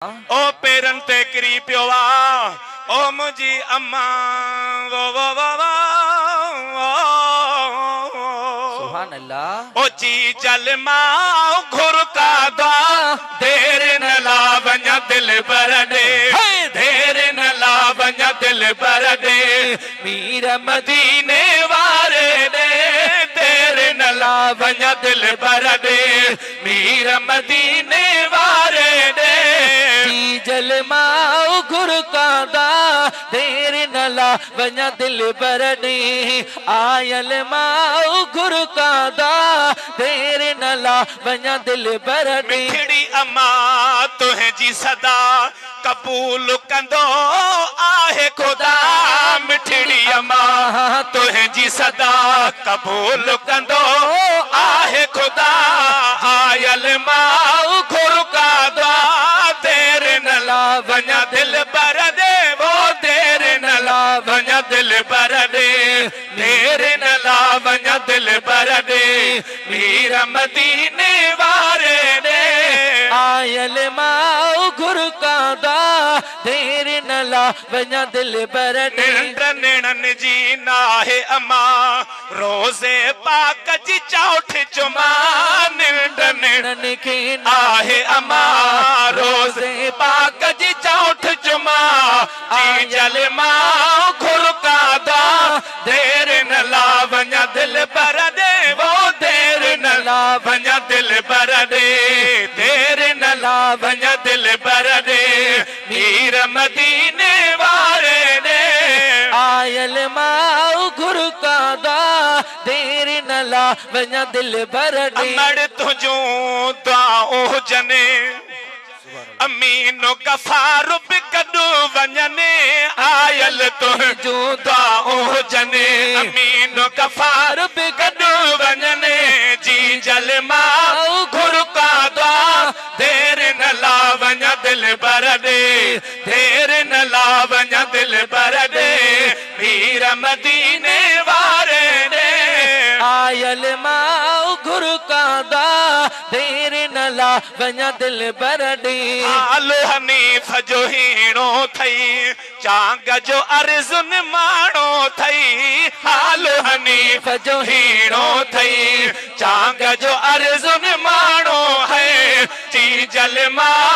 او پيرن تي ڪري پيو آ او منهنجي اما وو وو وو وو. سبحان الله. او جيجل ماء گهر ڪا دعا دير نه لا وڃان دلبر ڏي دير نه لا وڃان دلبر ڏي مير مديني واري ڏي دير نه لا وڃان دلبر ڏي مير مديني واري ڏي. جيجل ماء گهر ڪا دعا دير نه لا وڃان دلبر ڏي آيل ماء گهر ڪا دعا دير نه لا وڃان دلبر ڏي. مٺڙي اما تنهنجي صدا قبول ڪندو آهي خدا مٺڙي اما تنهنجي صدا قبول ڪندو آهي خدا آيل ماء گهر ڪا دعا دير نه لا وڃان دلبر ڏي وو دير نه لا وڃان دلبر ڏي دير نه لا وڃان دلبر ڏي مير مديني واري ڏي. آيل ماء گهر ڪا دعا دير نه لا وڃان دلبر ڏي. ننڊ نيڻن جي ناهي اما روضي پاڪ جي چوٺ چما ننڊ نيڻن کي آهي اما روضي پاڪ جي چوٺ چما جيجل ماء گهر ڪا دعا دير نه لا وڃان دلبر ڏي وو دير نه لا وڃان دلبر ڏي دير نه لا وڃان دلبر ڏي مير مديني واري ڏي. آيل ماء گهر ڪا دعا دير نه لا وڃان دلبر ڏي. امڙ تنهنجون دعائون هجن امين غفار به گڏ وڃن آيل تنهنجون دعائون هجن امين غفار به گڏ وڃن جيجل ماء گهر ڪا دعا دير نه لا وڃان دلبر ڏي دير نه لا وڃان دلبر ڏي مير مديني واري ڏي. آيل ماء گهر ڪا دعا دير نه لا وڃان دلبر ڏي. حال حنيف جو هيڻو ٿئي چانگ جو عرض نماڻو ٿئي حال حنيف جو هيڻو ٿئي چانگ جو عرض نماڻو هي جيجل ماء.